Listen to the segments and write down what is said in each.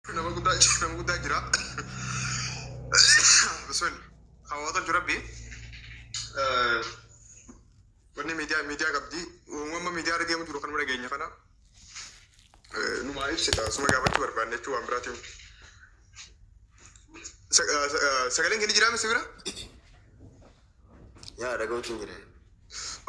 Nama guddaa nama guddaa jira. Bismillah. Hawaasa jira rabbi. Wanni miidiyaa miidiyaa qabdi. Uumama miidiyaa irra deemu jiru kanuma dhageenya kana. Numaa ibsita. Suma gaafachuu barbaanne jechuu waan biraatiin. Sagaleen keenya jiraa misi bira? Yaa, dhaga'uutu hin jira.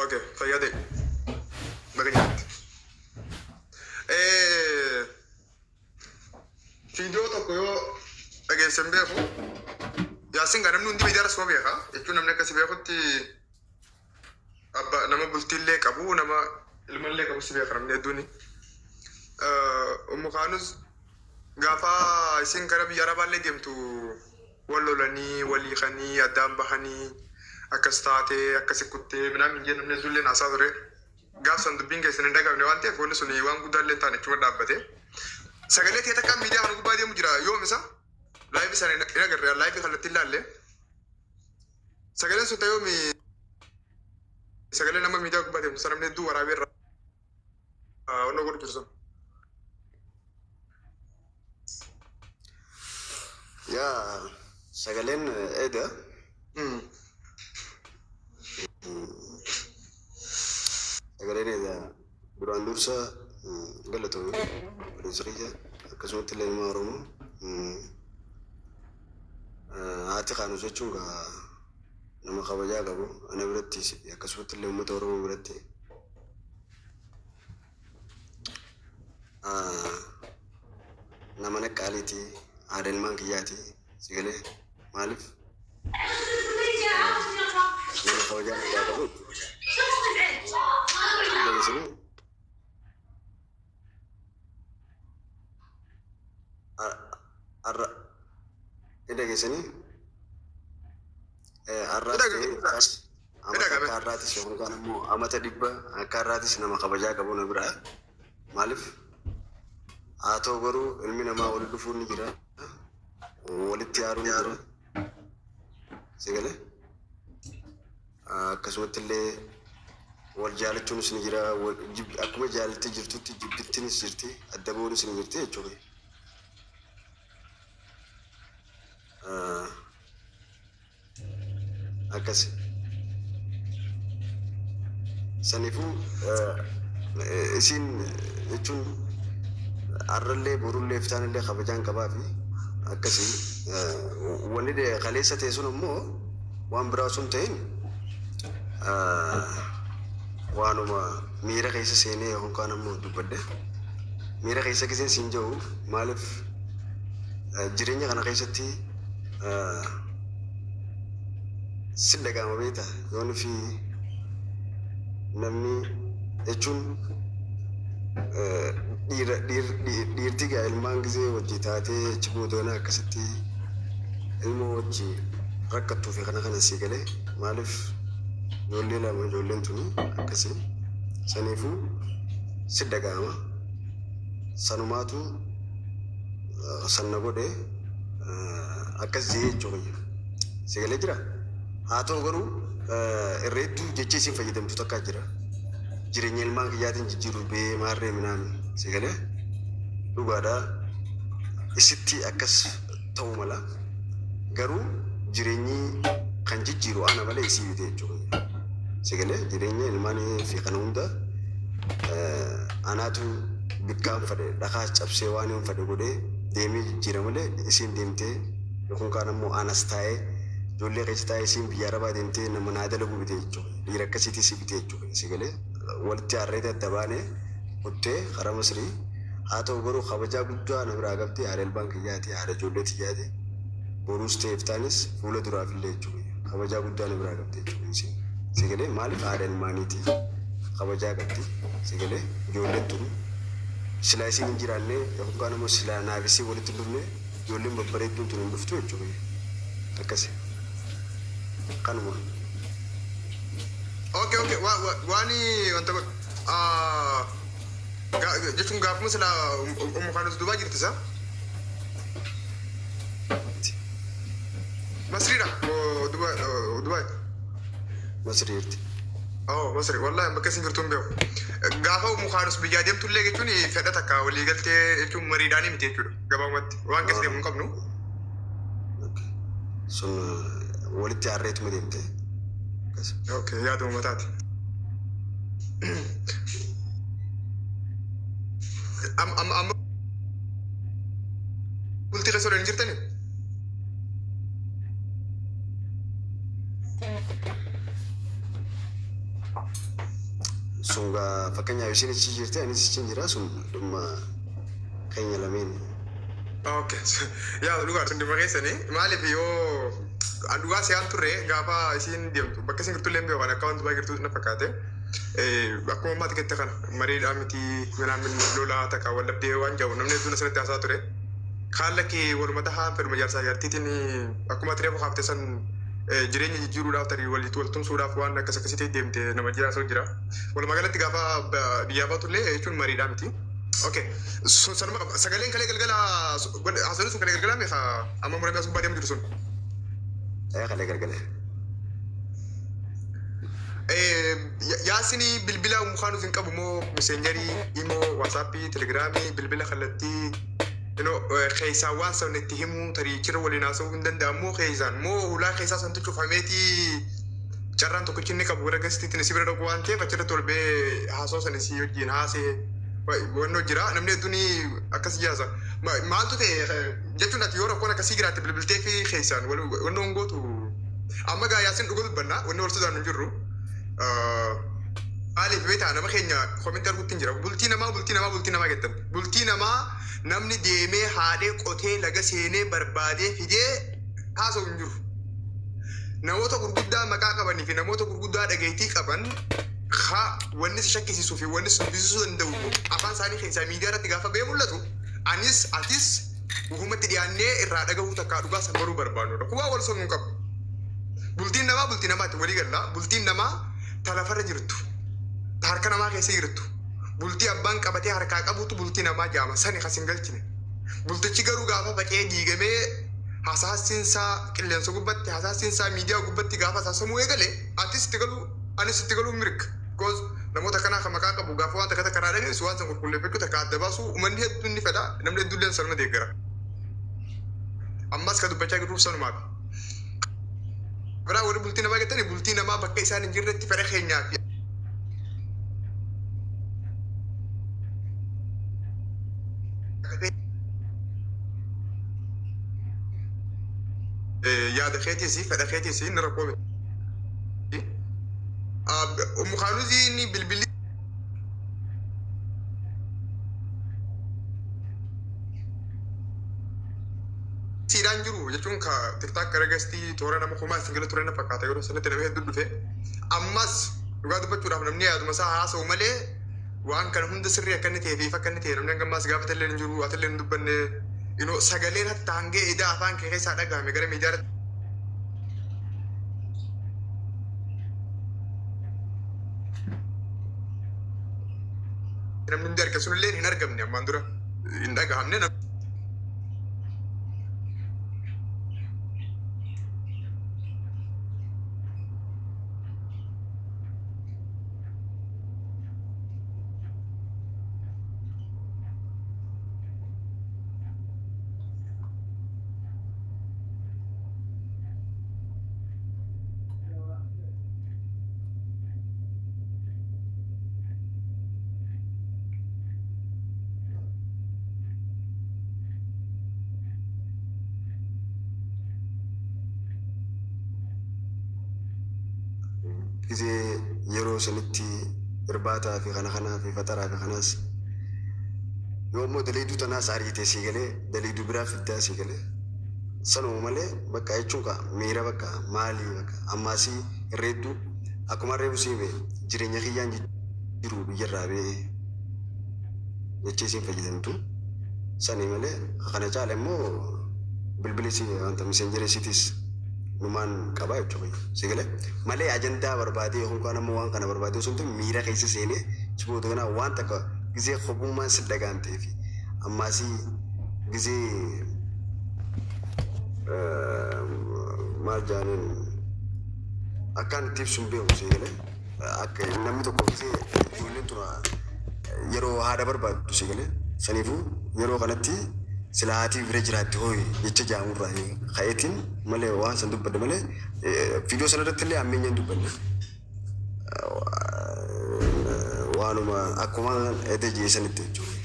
Okay, fayyaa ta'e. Baga nyaatte. Viidiyoo tokko yoo dhageessan beeku, Yaasin gaa namni hundi miidiyaa irra suma beeka jechuun, namni akkasi beekutti abba nama bultiillee qabu, nama ilmallee qabu si beeka namni hedduuni. Ummu Kaanus gaafa isin gara biyya Arabaallee deemtu wal lolanii, walii kanii, addaan bahanii, akkas taatee akkasi kuttee minaan hin jenne, namni hedduullee naasaa ture. Gaaf san dubbiin keessan hin dhagabne waan ta'eef, wanni sun waan guddaallee hin taane achuma dhaabbate. Sagalee ta'e takka miidiyaa kana gubbaa deemu jira, yoom isa? Live sana hin agarre, live kallattii ilaalle. Sagaleen sun ta'e yoomi, sagalee nama miidiyaa gubbaa deemtu sana namni hedduu waraabee irra onnoo godhu jiru sun. Yaa, sagaleen eda. Sagaleen eda duraan dursa galatoome obboleessa kiyya, akkasumatti illee ilma Oromoo. Haati Kaanus jechuun gaa nama kabajaa qabu ana biratti, akkasumatti illee uummata Oromoo biratti nama naqqaaliiti, haadha ilmaan kiyyaati. Sagalee maaliif nama kabajaa nagaa qabu dhageessanii har'a ni dhageessanii har'aas ta'e amata akka har'aatis yookaan immoo amata 100 akka har'aatis nama kabajaa qabu na biraa. Maaliif haa ta'u garuu, ilmi namaa walitti dhufuun ni jira, walitti yaaruun ni jira, sagalee akkasumatti illee wal jaalachuunis ni jira. Akkuma jaalatti jirtutti jibbittinis jirti, adda ba'uunis ni jirti jechuudha. Akkasi. Saniifuu isiin jechuun har'allee borullee iftaanillee kabajaan qabaa fi akkasii. Wanni kaleessa ta'e sun ammoo waan biraa osoo hin ta'in, waanuma miira keessa seenee yookaan ammoo dubbadhe. Miira keessa giseen siin jiru maaliif, jireenya kana keessatti si dhaga'ama beekta, yoon fi namni jechuun dhiira dhiirti gaa ilmaan gisee wajji taatee achi boodoona akkasitti ilmoo wajji rakkattuu fi kana kana sii galee. Maaliif, ijoollee lama ijoolleen tuni akkasii, saniifuu si dhaga'ama. Sanumaatu sanna godhe akkas jee jechuu kiyya. Si galee jira. Haa ta'u garuu, irra hedduu jecha isin fayyadamtu takkaa jira. Jireenya ilmaan kiyyaatiin jijjiiruu bee maarree minaan, si galee, dhugaadha, isitti akkas ta'uu mala, garuu jireenyi kan jijjiiru ana malee isii miti jechuu kiyya. Si galee, jireenya ilmaanii fi kana hunda anaatu bikkaan fadhe dhakaa cabsee waan hin fadhe godhee deemee jijjiira malee, isiin deemtee yookaan kaan ammoo anas taa'ee ijoollee keessa taa'ee isiin biyya arabaa deemtee nama naa dalagu bite jechuudha. Dhiira akkasiitii si bite jechuudha. Si galee, walitti harreete adda baanee kuttee karaa Masrii. Haa ta'u garuu, kabajaa guddaa na biraa qabdi. Haadha ilmaan kiyyaati, haadha ijoollee tiyyaati. Boruus ta'e iftaanis fuula duraaf illee jechuudha. Kabajaa guddaa na biraa qabdi jechuudha isiin. Si galee, maaliif, haadha ilmaaniiti, kabajaa qabdi. Si galee, ijoolleen tun silaa isiin hin jiraanne yookaan immoo silaa naaf isiin walitti hin dhufne, ijoolleen babbareedduun tun hin dhuftu jechuudha. Akkasi. Kanuma. Okay, waan wanta godhu. Jechuun gaafuma silaa Ummu Kaanus Dubaa jirti isa? Masriidha moo Dubaay? Masrii jirti. Oh, Masri, wallahi bakka isin jirtu hin beeku. Gaafa Mukaanus biyyaa deemtullee jechuun fedha takka walii galtee jechuun mariidhaan miti jechuudha. Gabaabumatti waan keessa deemu hin qabnu. Sun walitti harreetuma deemte. Akkas. Okay, yaaduma mataati. Amma bultii keessa waliin jirtani? Sun gaa fakkeenyaaf isheen achi jirti, anis achi jira, sun dhimma keenya lameen. Okay. Yaa dhugaa sun dhimma keessanii maaliif yoo dhugaa si'aan turre gaafa isiin deemtu bakka isin jirtu illee hin beeku, akka wanti baay'ee jirtu na fakkaate. Akkuma ammaatti kette kana mariidhaa miti minaan lolaa takka wal dhabdee waan jedhu namni hedduun asirratti haasaa ture. Kaan lakkii waluma tahaa fedhuma jaarsaa jaartiitiin akkuma ati reefu kaaftee san jireenya jijjiiruudhaaf tarii walitti wal tumsuudhaaf waan akkas akkasitti deemte nama jiraatu jira. Walumaa galatti gaafa biyyaa baatullee jechuun mariidhaa miti. Okay. Sun sanuma qaba. Sagaleen kalee galgala haasawni sun kalee galgala meeqa amma muramee as gubbaa deemu jiru sun? Ee, kalee galgala. Yaasinii bilbila Mukaanus hin qabu moo meseenjarii, imoo, waasaappii, telegiraamii, bilbila kallattii keessaan waan sana itti himuu tarii chirra waliin haasa'uu hin danda'amu keessaan moo hulaa keessaa santu cufameetii carraan tokkichi inni qabu gara gastiitiin si bira dhaqu waan ta'eef achirratti ol ba'ee haasawaa sana si wajjin haasee wannoo jira, namni hedduun akkas jaasa. Maaltu ta'e jechuun ati yoo rakkoon akkasii jiraatte bilbiltee fi keessaan wannoo hin gootu. Amma gaa Yaasin dhuga dubbanna wanni wal sodaannu hin jirru. Maaliif beektaa, nama keenya kominti arguutti hin jira. Bultii namaa, bultii namaa, bultii namaa jettan. Bultii namaa namni deemee haadhee qotee laga seenee barbaadee fidee haasa'u hin jiru. Namoota gurguddaa maqaa qabanii fi namoota gurguddaa dhageettii qaban ha wanni si shakkisiisuu fi wanni si dubbisuu danda'u afaan isaanii keessaa miidiyaa irratti gaafa ba'ee mul'atu anis atis ufumatti dhiyaannee irraa dhagahuu takkaa dhugaa san baruu barbaannudha. Kubaa wal sobnu hin qabu. Bultiin namaa bultii namaatti walii galla. Bultiin namaa ta lafarra jirtu. Ta harka namaa keessa jirtu. Bultii abbaan qabatee harkaa qabutu bultii namaa jaama sani kas hin galchine. Bultichi garuu gaafa faca'ee diigamee hasaasiinsaa qilleensa gubbatti, hasaasiinsaa miidiyaa gubbatti gaafa hasaasamuu eegale atis itti galuu anis itti galuu mirga. Because namoota kanaa kan maqaa qabu gaafa waan takka takka irraa dhageessu waan san qulqulleeffachuu takka adda baasuu uummanni hedduun ni fedha, namni hedduun illee sanuma deeggara. Ammas kan dubbachaa jirruuf sanumaaf. Biraa warri bultii namaa jettanii bultii namaa bakka isaan hin jirretti fedha keenyaa fi yaada keetiis fedha keetiis inni rakkoo miti. Mukaanuuzii inni bilbilli siidhaan jiru jechuun ka tiktaak gara gastii toora nama kumaa isin gala ture na fakkaata yeroo sanatti nama hedduu dhufe. Ammas dhugaa dubbachuudhaaf namni yaaduma isaa haasa'u malee waan kana hunda sirrii akka inni ta'ee fi ifa akka inni ta'e namni hanga ammaas gaafatallee hin jiru, atillee hin dubbanne. Sagaleen hatta hangee edaa afaan kee keessaa dhagahame gara miidiyaa irratti namni hundi arge sunillee hin argamne, ammaan dura hin dhagahamne. Gisee yeroo sanitti irbaataa fi kana kanaa fi faxaraa fi kanaas yoo immoo daleeduu tanaas ariitee sii galee daleeduu biraa fiddaa sii galee sanuma malee bakka jechuun ka miira bakka maalii bakka ammaasii herreedduu akkuma reefu sii hime jireenya kiyyaan jiru biyyarraa bee jechee isiin fayyadamtu sanii malee kana caala immoo bilbili si wanta miseenjera isiitis numaan qaba jechuudha si galee malee ajandaa barbaadee yookaan ammoo waan kana barbaadee osoo hin ta'in miira keessa seenee si booda kanaa waan takka gisee kophummaan si dhagaamtee fi ammaasii gisee maal jaaniin akkaan itti ibsu hin beeku si galee. Akka namni tokko gisee ijoolleen tuna yeroo haadha barbaaddu si galee, saniifuu yeroo kanatti sila haati bira jiraatti hooyi jecha jaamurraa ka'eetiin malee waan san dubbadde malee viidiyoo sana irratti illee hammeenya hin dubbanne. Waanuma akkuma ede jeesanitti jechuudha.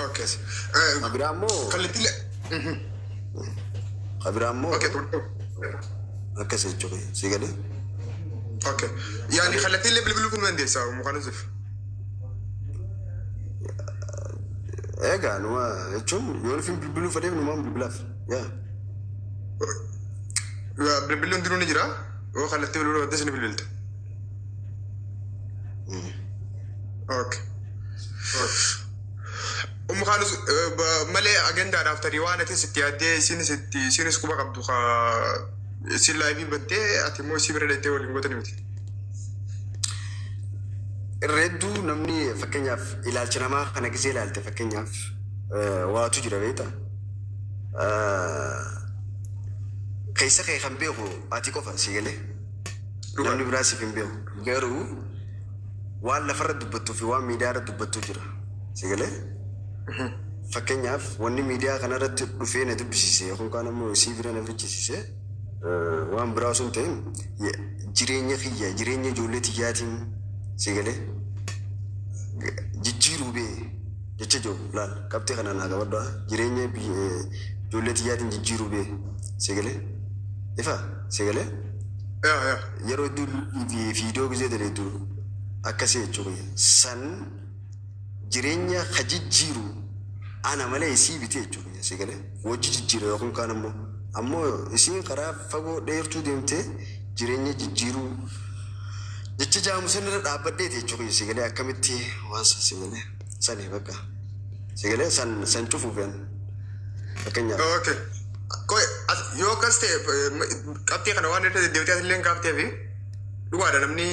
Okay. Kabiraa immoo Kallattii. Kabiraa immoo Okay. akkas jechuudha si galee. Okay. Yani kallattiilee bilbiluu kun dandeessaa mukaan Yusuf. Egaa numa jechuun yoo nufin bilbiluu fedheef numaan bilbilaaf yaa. Bilbilli hundinuu ni jira. Yoo kallattii bilbiluu barbaaddes ni bilbilta. Okay. Ummu Kaanus malee agendaadhaaf tarii waan ati sitti yaaddee isinis quba qabdu isin live bantee ati immoo isii bira deettee waliin gootani miti. Irra hedduu namni fakkeenyaaf ilaalcha namaa kana gisee ilaalte, fakkeenyaaf waatu jira beektaa. Keessa kee kan beeku ati qofa si galee. Namni biraa siif hin beeku. Garuu waan lafarra dubbattuu fi waan miidiyaa irra dubbattuu jira. Si galee. Fakkeenyaaf wanni miidiyaa kanarratti dhufee na dubbisiise yookaan immoo isii bira na fichisiise waan biraa osoo hin ta'in jireenya kiyya, jireenya ijoollee tiyyaatiin si galee jijjiiruu bee jecha jiru laal qabxee kana naa qabadhaa, jireenya ijoollee tiyyaatiin jijjiiruu bee si galee, ifa si galee. Yeroo hedduu viidiyoo gisee daleetu akkasii jechuudha. San jireenya ka jijjiiru ana malee isii bitee jechuudha si galee, wajji jijjiira yookaan kaan ammoo isiin karaa fagoo dheertuu deemtee jireenya jijjiiruu jecha jaamu san irra dhaabbadheeti jechuudha si galee. Akkamitti waan san si galee sani bakka si galee san san cufuuf yan fakkeenyaaf. Okay. Koi yoo akkas ta'e qabxii kana waan irra deddeebitee asillee hin kaaftee fi dhugaadha namni.